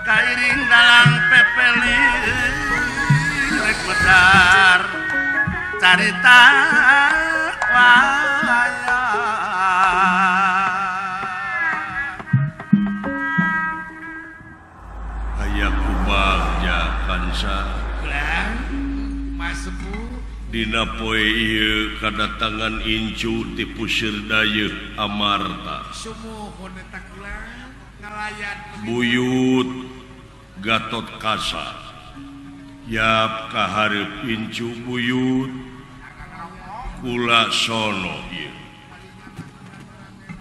Kairing dalang pepeli rek medar carita wayang. Aya kubagja kansa dina poe ieu kadatangan incu ti Pusir Dayeuh Amarta. Buyut Gatot Kaca yap kahareup incu buyut kula sono ieu.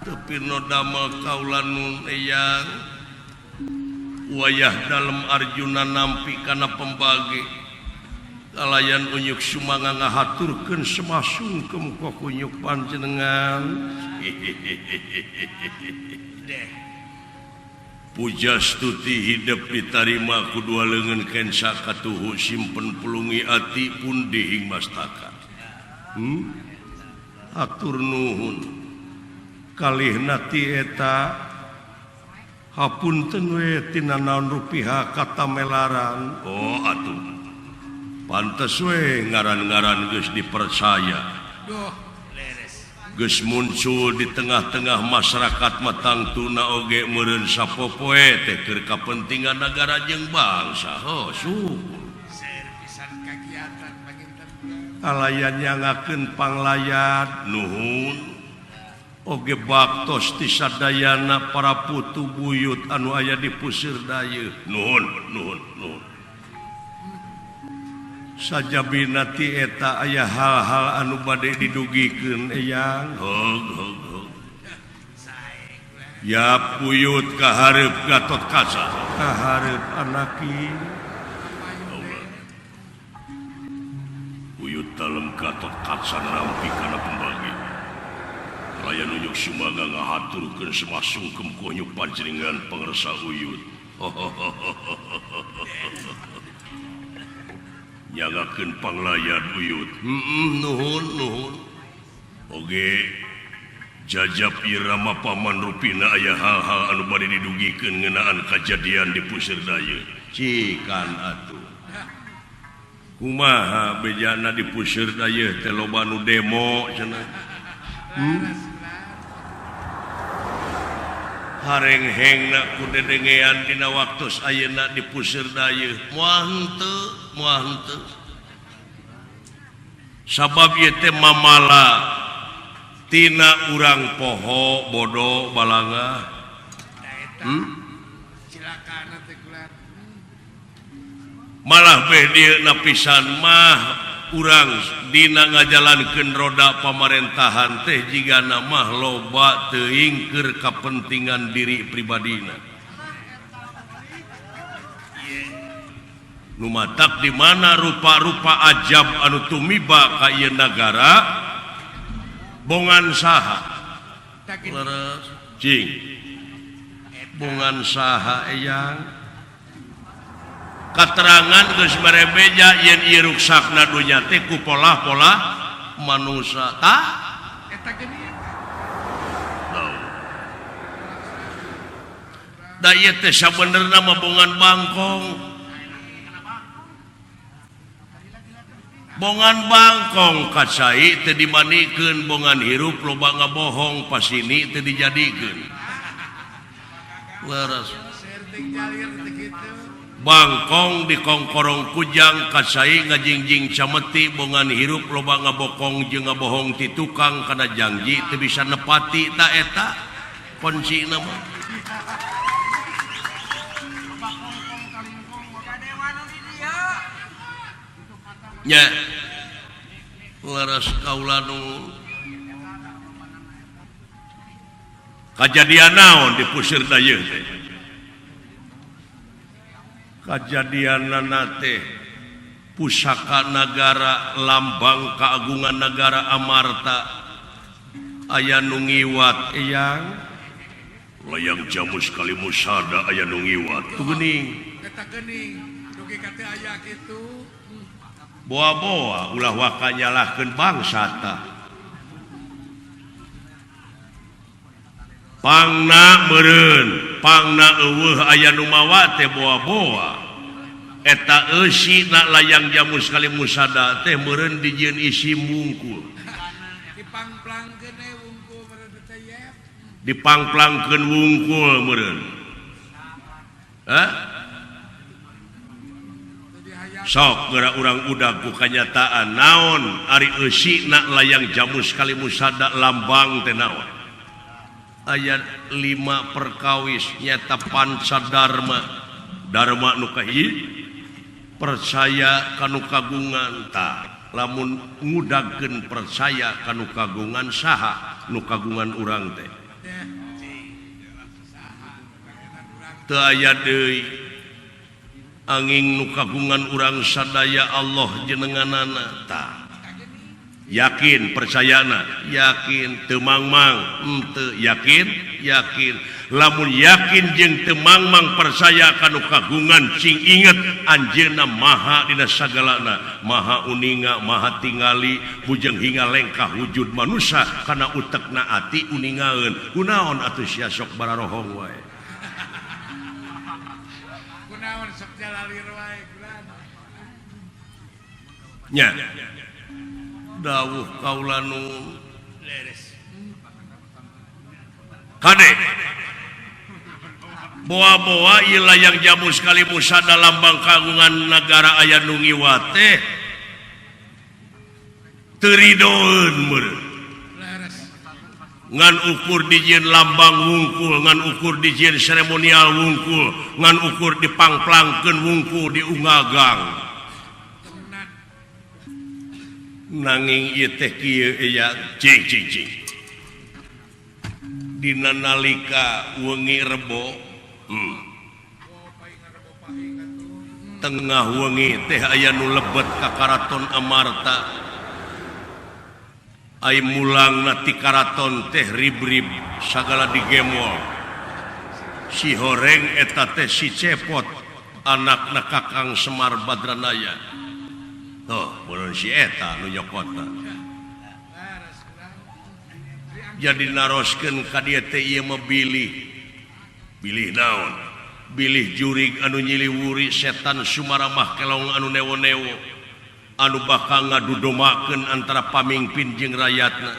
Teu no damel kaula nun eyang wayah dalem Arjuna nampi kana pembagi kalayan unyuk sumanga ngahaturkeun semasungkem ka kunyuk panjenengan. Pujastuti hidep ditarima ku dua leungeun kensa katuhu simpen pulungi ati pun dihing mastaka. Atur nuhun kalihna ti eta hapunten we tina naon rupiha katamelaran. Oh atuh pantes we ngaran-ngaran geus dipercaya. Geus muncul di tengah-tengah masyarakat matang tuna oge meureun sapopoe teh keur kapentingan nagara jeung bangsa. Oh syukur. Kalayan nyangakeun panglayat nuhun oge baktos ti sadayana para putu buyut anu aya di Pusir Dayeuh. Nuhun nuhun nuhun. Sajabina ti eta aya hal-hal anu bade didugikeun eyang. Hog hog hog. Ya buyut kahareup Gatot Kaca. Kahareup anaki. Buyut dalem Gatot Kaca nampi kana pembagi. Kalayan unyuk sumaga ngahaturkeun semasungkem ku unyuk panjenengan pangersa uyut. Nyagakeun panglayan uyut. Nuhun nuhun. Oge jajab irama paman rupina aya hal-hal anu bade didugikeun ngeunaan kajadian di Pusir Dayeuh. Cikan atuh. Kumaha bejana di Pusir Dayeuh teh loba nu demo cenah. Harenghengna ku dedengean dina waktos ayeuna di Pusir Dayeuh. Moal henteu, moal henteu. Sabab ieu teh mamala tina urang poho bodo balanga. Malah beh dieu napisan mah urang dina ngajalankeun roda pamarentahan teh jigana mah loba teuing keur kapentingan diri pribadina. Nu matak di mana rupa-rupa ajab anu tumiba ka ieu nagara bongan saha? Leres cing. Bongan saha eyang? Katerangan geus mere beja yen ieu ruksakna dunya teh ku polah-polah manusa tah eta geuning. Da ieu teh sabenerna mah bongan bangkong. Bongan bangkong kacai teu dimanikeun, bongan hirup loba ngabohong pasini teu dijadikeun. Leres. Bangkong dikongkorong kujang kacai ngajingjing cameti, bongan hirup loba ngabokong jeung ngabohong ti tukang kana janji teu bisa nepati ta eta kuncina mah. Nya leres kaula nu kajadian naon di Pusir Dayeuh teh? Kajadianana teh pusaka nagara lambang keagungan nagara Amarta aya nu ngiwat eyang layang jamus kali musada aya nu ngiwat tu geuning eta geuning dugi ka teu aya kitu. Boa-boa ulah waka nyalahkeun bangsa tah. Pangna meureun Pangna eueuh aya nu mawa teh boa-boa. Eta eusi na layang jamus kali musada teh meureun dijieun isi mungkul. Dipangplangkeun we wungkul meureun teh yep. Dipangplangkeun wungkul meureun. Hah? Sok geura urang udag ku kanyataan naon ari eusina layang jamus kali musada lambang teh naon. Aya 5 perkawis nyata panca dharma. Dharma nu kahiji percaya kanu kagungan tah. Lamun ngudagkeun percaya kanu kagungan saha nu kagungan urang teh. Teu aya deui angin nu kagungan urang sadaya Allah jenenganana tah. Yakin percayana, yakin teu mangmang, henteu yakin, yakin. Lamun yakin jeung teu mangmang percaya kanu kagungan cing inget anjeunna maha dina sagalana, maha uninga, maha tingali, bujeng hingga lengkah wujud manusia kana utekna ati uningaeun. Kunaon atuh sia sok bararohong wae. Kunaon sok jalalir wae kunaon. Nya. Dawuh kaula nu leres. Kade. Boa-boa ieu layang jamus kali musada lambang kagungan nagara aya nu ngiwat teh. Teu ridoeun meureun. Ngan ukur dijieun lambang wungkul, ngan ukur dijieun seremonial wungkul, ngan ukur dipangplangkeun wungkul diungagang. Nanging ieu teh kieu aya cing cing cing. Dina nalika wengi Rebo, tengah wengi teh aya nu lebet ka Karaton Amarta. Ai mulangna ti karaton teh rib-rib sagala digemol. Si horeng eta teh si Cepot anakna Kakang Semar Badranaya. Tuh, meureun si eta nu nyokotna. Jadi naroskeun ka dieu teh ieu mah bilih. Bilih naon? Bilih jurig anu nyiliwuri setan sumaramah kelong anu newo-newo. Anu bakal ngadudomakeun antara pamingpin jeung rayatna.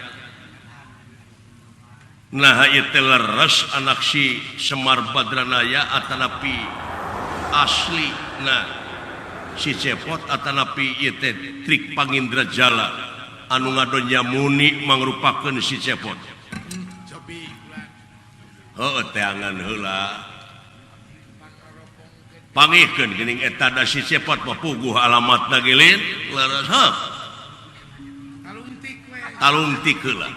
Nah, ieu teh leres anak si Semar Badranaya atanapi asli nah si Cepot atanapi ieu teh trik Pangindra Jala anu ngadonya muni mangrupakeun si Cepot. Heuh teangan heula. Pangihkeun geuning eta da si Cepot mah puguh alamatna ge leres heuh. Talungtik we. Talungtik heula.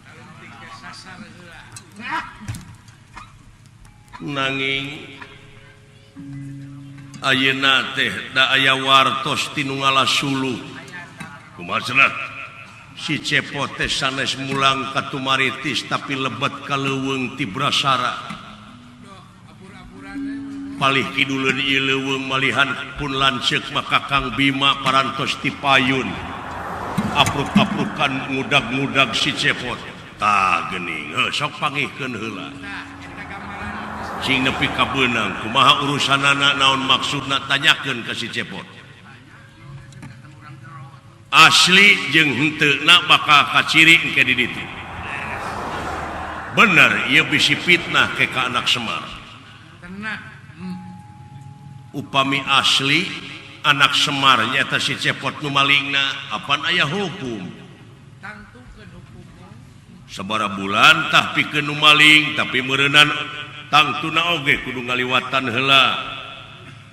Talungtik we sasar heula. Nanging ayeuna teh da aya wartos ti nu ngalasuluh. Kumaha cenah? Si Cepot teh sanes mulang ka Tumaritis tapi lebet ka leuweung ti Brasara. Palih kiduleun ieu leuweung malihan pun lanceuk mah Kakang Bima parantos ti payun. Apruk-aprukan ngudag-ngudag si Cepot. Tah geuning, heuh sok pangihkeun heula. Cing nepi ka beunang kumaha urusanana naon maksudna tanyakeun ka si Cepot. Asli jeung henteuna bakal kaciri engke di ditu. Bener ieu bisi fitnah ke ka anak Semar. Upami asli anak Semar nyata si Cepot nu malingna apan aya hukum. Sabara bulan tah pikeun nu maling tapi meureunan tangtuna oge kudu ngaliwatan heula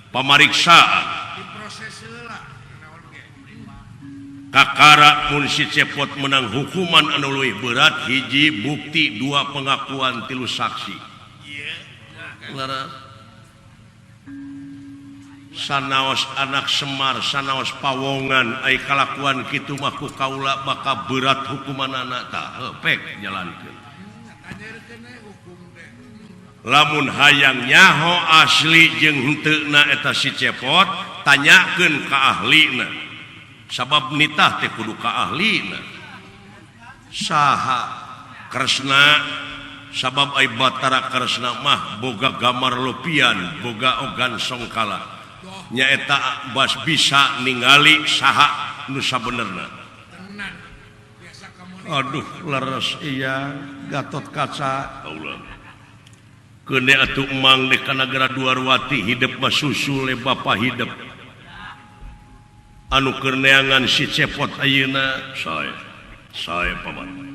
pamariksaan. Kakara mun si Cepot menang hukuman anu leuwih berat hiji bukti dua pengakuan tilu saksi. Leres. Sanaos anak Semar sanaos pawongan ai kalakuan kitu mah ku kaula bakal berat hukumanana tah heuh pek jalankeun. Lamun hayang nyaho asli jeung henteuna eta si Cepot tanyakeun ka ahlina. Sabab nitah teh kudu ka ahlina. Saha Kresna Sabab ai Batara Kresna mah boga gamar lopian, boga ogan songkala. Nyaeta bas bisa ningali saha nu sabenerna. Aduh leres iya Gatot Kaca. Allah. Keune atuh emang di kanagara Dwarwati hidep mah susul le bapa hidep. Anu keur neangan si Cepot ayeuna sae paman.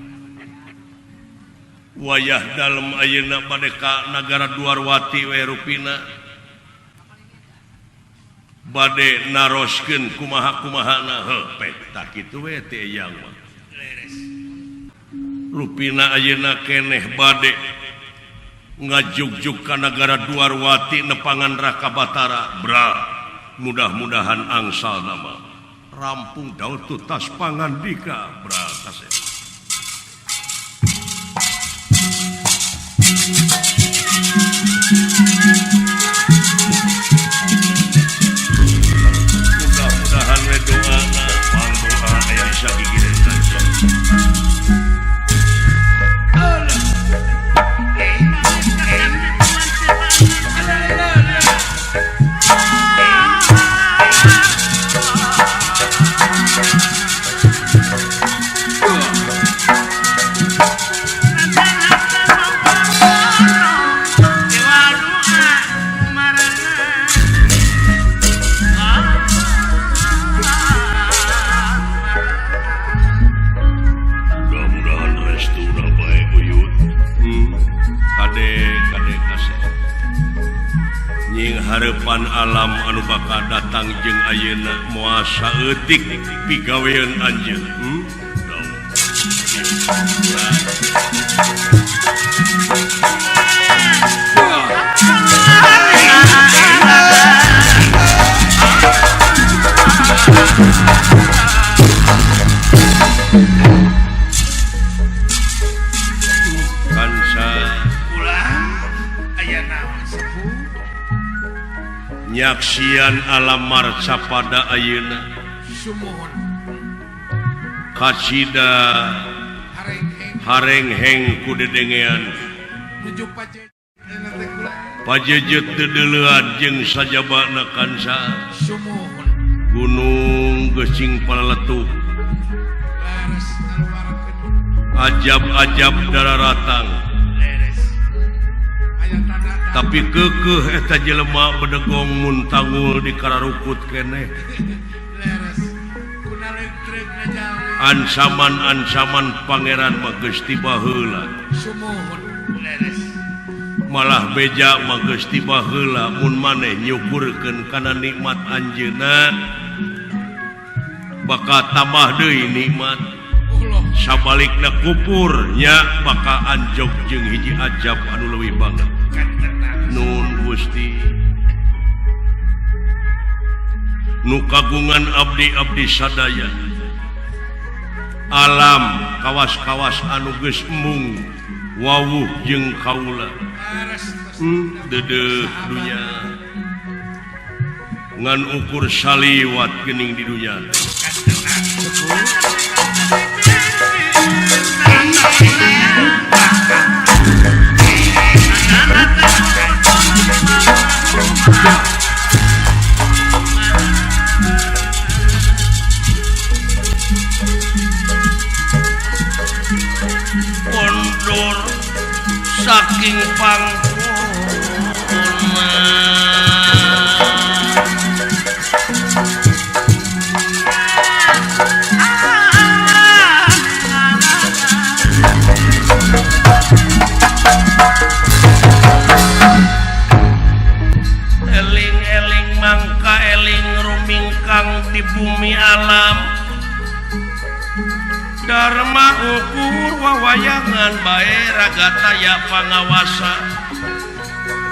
Wayah dalem ayeuna bade ka nagara Dwarwati we rupina. Bade naroskeun kumaha-kumahana heuh pek tah kitu we teh eyang mah. Rupina ayeuna keneh bade ngajugjug ka nagara Dwarwati nepangan Raka Batara bra mudah-mudahan angsal nama rampung daun tutas pangandika bra kasih. Mudah-mudahan we doana pangdoa aya bisa gigireun. Harepan alam anu bakal datang jeung ayeuna moal saeutik pigawean anjeun. Kansa ulah aya naon sepuh nyaksian alam marca pada ayeuna sumuhun kacida harengheng ku dedengean pajejet dedeleuan jeung sajabana kansa sumuhun gunung gesing palaletup ajab-ajab dararatang tapi kekeh eta jelema bedegong mun tangul di kararukut keneh. Ancaman-ancaman pangeran mah geus tiba heula. Malah beja mah geus tiba heula mun maneh nyukurkeun kana nikmat anjeunna bakal tambah deui nikmat. Sabalikna kupur nya bakal anjog jeung hiji ajab anu leuwih banget. Nun Gusti nu kagungan abdi-abdi sadaya alam kawas-kawas anu geus embung wawuh jeung kaula deudeuh dunya ngan ukur saliwat geuning di dunya. Kondor saking pangkona eling-eling mangka eling rumingkang di bumi alam Dharma ukur wawayangan bae raga taya pangawasa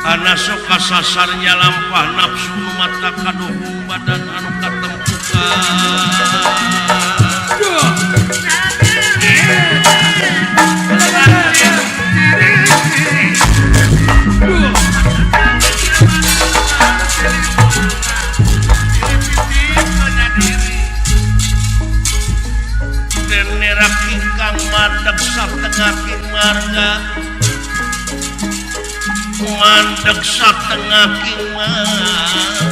ana sok kasasarnya lampah nafsu mata kaduhung badan anu katempukan. Marga satengah kimarga.